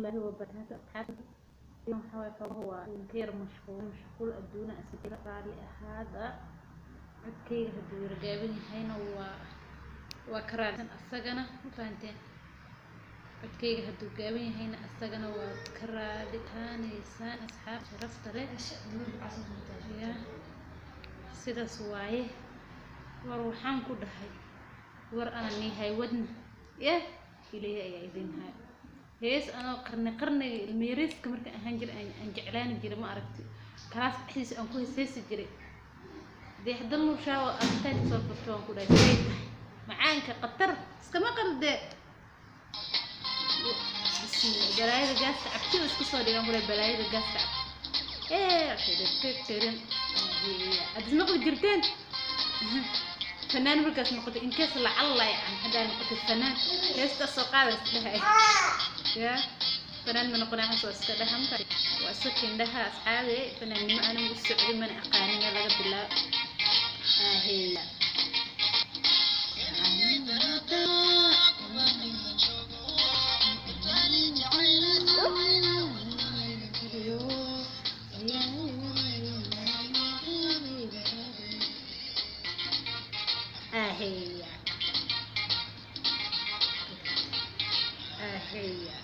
Waraxmatullaahi wabarakaatu. Asxaabta, waxaa waaye xogaha waa idinka yar mashquul mashquul adduuna asira. Raali ahaada, codkayga hadduu yar gaaban yahayna waa ka raalisan asagana. Ma fahanteen? Codkayga hadduu gaaban yahayna asagana waad ka raali ahaanaysaan, asxaab sharafta leh. Ya sidaas waaye. War waxaan ku dhahay, war ana niihay wadna yah ilaahay ayaa idin hayo. Hees anoo qarni qarniga ilmiyariiska markaan ahaan jiray aan jeclaani jiray, ma aragti, kalaas dhexdiisa aan ku heeseesi jiray. Dee haddana nuushaawa arrintaan soo furto waan ku dhahay, sidee tahay macaanka khatar iskama qaldee. Bismillah, balaayada gaaska cabti oo isku soo dhigan ku dhahay, balaayada gaaska cab ee tirin. Aad ismaqli jirteen fanaan markaas noqotay, inkees lacalla yacan haddaa noqotay fanaan, heestaas soo qaadays dhahay. Ya fanaan ma noqonay, waxaas waa iska dhaha, waa iska kindhaha. Asxaabe, fanaannimo anigu u socday mana aqaanin meel laga bilaabo. Aheya aheya aheya,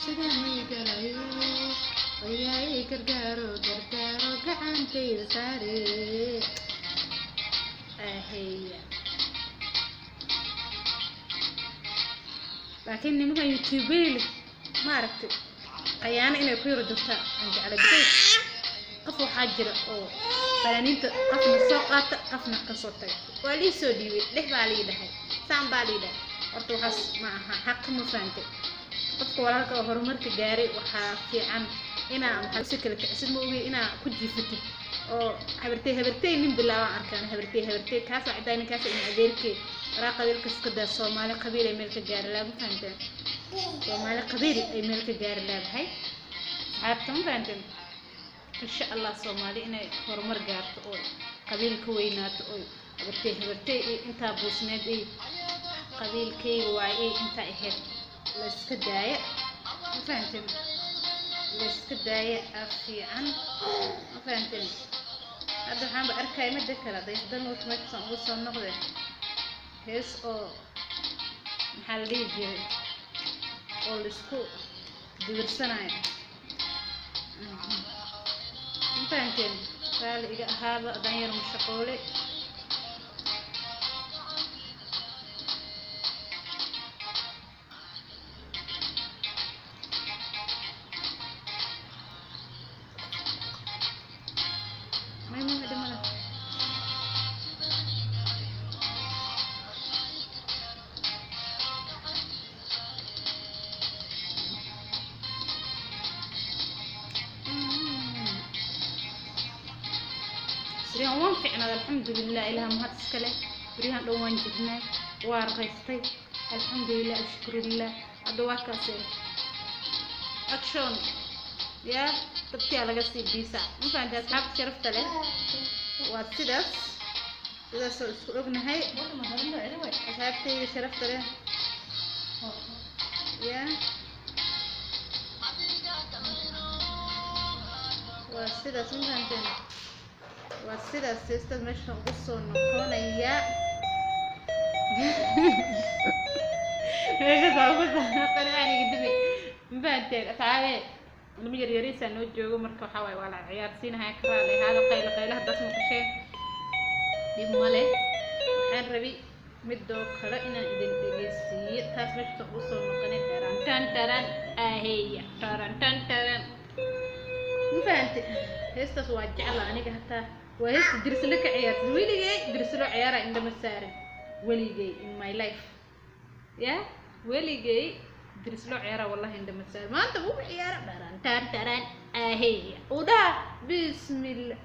sidaan galayo ayaa gargaaro gargaaro gacantayda saare. Aheya, laakiin nimankan youtubeyli ma aragtay qayaano inay ku yaro jirtaa aan jeclay, because qof waxaa jira oo fanaaniinta qofna soo qaata qofna kasoo taga. Waa lii soo dhiibay dheh baa lii dhahay, saan baa lii dhahay. Horta waxaas ma aha xaq, ma fahantay? Qofka walaalka oo horumarka gaaray waxaa fiican inaa maxaa si kala kicisid, ma ogi inaa ku jiifatid oo habartay habartay nin bilaabaan arkaan, habartay habartay kaasa cidaa ninkaasa in adeerkay waraa qabiilka iska daa. Soomaali qabiil ay meel ka gaari lahaa, ma fahanteen? Soomaali qabiil ay meel ka gaari leedahay, asxaabta, ma fahanteen? Insha Allah Soomaali inay horumar gaarto oo qabiil ka weynaato oo habartay habartay iyo intaa buusneed iyo qabiilkayga waaye iyo intaa ahayd la iska daaya, ma fahanteen? La iska daaya aa fiican, ma fahanteen? Hadda waxaanba arkaya mida kale, Dayaxdal Nuur meeshaan ugu soo noqday, hees oo maxaa la dhihi jiray oo la isku dibirsanayo, ma fahanteen? Raali iga ahaaba haddaan yar mashaqoole. May may dhimana. Beryahan waan fiicnaad, alxamdulilah, ilaah mahad iska leh. Beryahan dhan waan jirnaa, waa raystay, alxamdulilah, ashkurulilah. Hadda waa kaase action yaa dabtiyaa laga sii biisa, ma fahanteen, asxaabta sharafta leh? Waa sidaas, sidaasoo isku ognahay, asxaabtayda sharafta leh. Ya waa sidaas, ma fahanteen? Waa sidaas. Sistaas meesha ugu soo noqonaya, meeshaas ugu soo noqonaya aniga dibi, ma fahanteen, asxaabe? Ilmo yaryariisaa noo joogo, marka waxaa waaye waa la ciyaarsiinahaya. Ka raali ahaada qaylo qaylo haddaas maqasheen, dhib ma leh. Waxaan rabi midoo kale inaan idin dhegeysiiyo, taas meesha ugu soo noqonay. Taran tan taran aheya taran tan taran, ma fahante? Heestaas waa jecla aniga, hataa waa heesta dirslo ka ciyaartay. Weligay dirslo ciyaara indhama saarin weligay, in my life ya weligay dirslo ciyaara wallahi indhama saarin. Maanta wuu ciyaara dharan tan taran aheya uu dhaha bismillah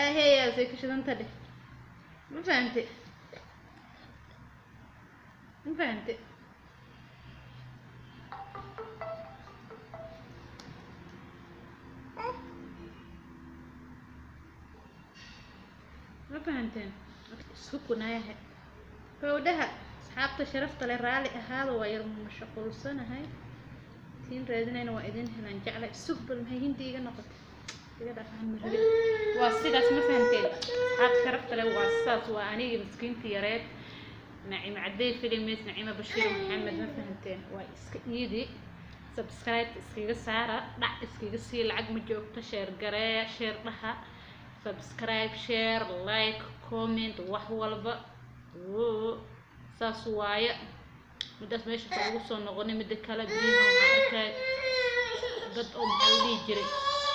aheya say ka shidanta dheh, ma fahante? Ma fahante? Ma fahanteen? Isku kunaayahay howdhaha. Asxaabta sharafta leh, raalli ahaada, waa yar mashquulsanahay. Tiin raadinayna waa idin helaan jeclay. Sug bal, maxay Hindi iga noqotay? Iga dhaafaan ma rabin. Waa sidaas, ma fahanteen? Asxaabta sharafta leh, waa sidaas. Waa anigii miskiinta yareed, Naciima Cadey Filimis, Naciima Bashiir Maxamed, ma fahanteen? Waa iska iidi. Subscribe iskaga saara, dhac iskaga sii, lacag ma joogto. Share gareeya, share dhaha, subscribe, share, like, comment, wax walba. Woo, saas waaye. Midaas meesha ugu soo noqonay. Midda kale, biyaha waxaan arkay dad oo, maxaa la dhihi jiray,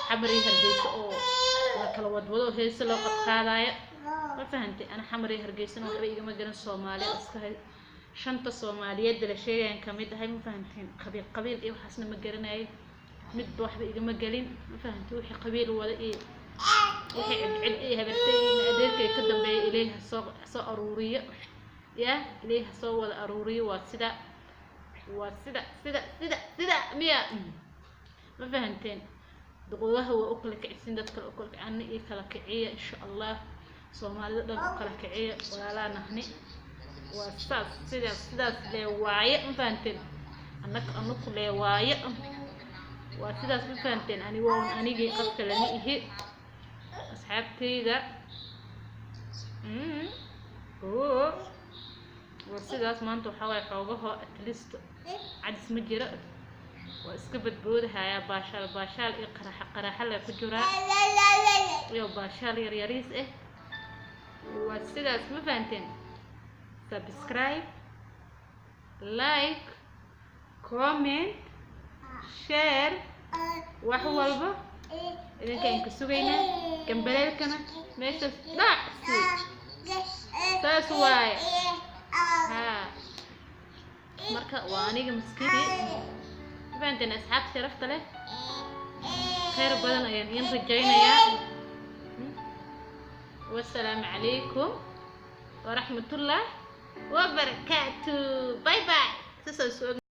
Xamar iyo Hargeysa oo la kala wadwado oo heese loo qadqaadaayo, ma fahantay? Ana Xamar iyo Hargeysana waxba igama garan. Soomaaliya iska hay, shanta Soomaaliyeed la sheegayaan kamid ahay, ma fahanteen? Qabiil qabiil iyo waxaasna ma garanayo, midba waxba igama gelin, ma fahantay? Wixii qabiil wada iyo wixii cid cid iyo habartay iyo adeerkay ka dambeeya, Ilaahay ha soo aruuriyo ya, Ilaahay ha soo wada aruuriyo. Waa sida, waa sida sida sida sida miya, ma fahanteen? Duqoodaha waa u kala kicisin, dad kale u kala kici, anna ii kala kiciya, insha Allah. Soomaalida dhan u kala kiciya, walaalaa nahni. Waa saas, sidaas sidaas lee waaye, ma fahanteen? Annaka anuku lee waaye, waa sidaas, ma fahanteen? Ani waa un anigii, qofka lama ihi, asxaabtayda. Oo waa sidaas. Maanta waxaa waaye xoogaho at least cadis ma jiro, waa iska badboodihayaa. Baashaal baashaal iyo qaraxa qaraxa le ku jiraa iyo baashaal yar yariis ah. Waa sidaas, ma fahanteen? Subscribe, like, comment, share, wax walba idinka aan ka sugaynaa. Gambaleelkana meeshaas dhac sii. Saas waaye. Haa, marka waa aniga maskiintii, ma fahanteen? Asxaab sharafta leh, khayr badan ayaan iin rajaynayaa. Wasalaamu calaykum waraxmatullah wabarakaatu. Bye bye. Saasaan soo.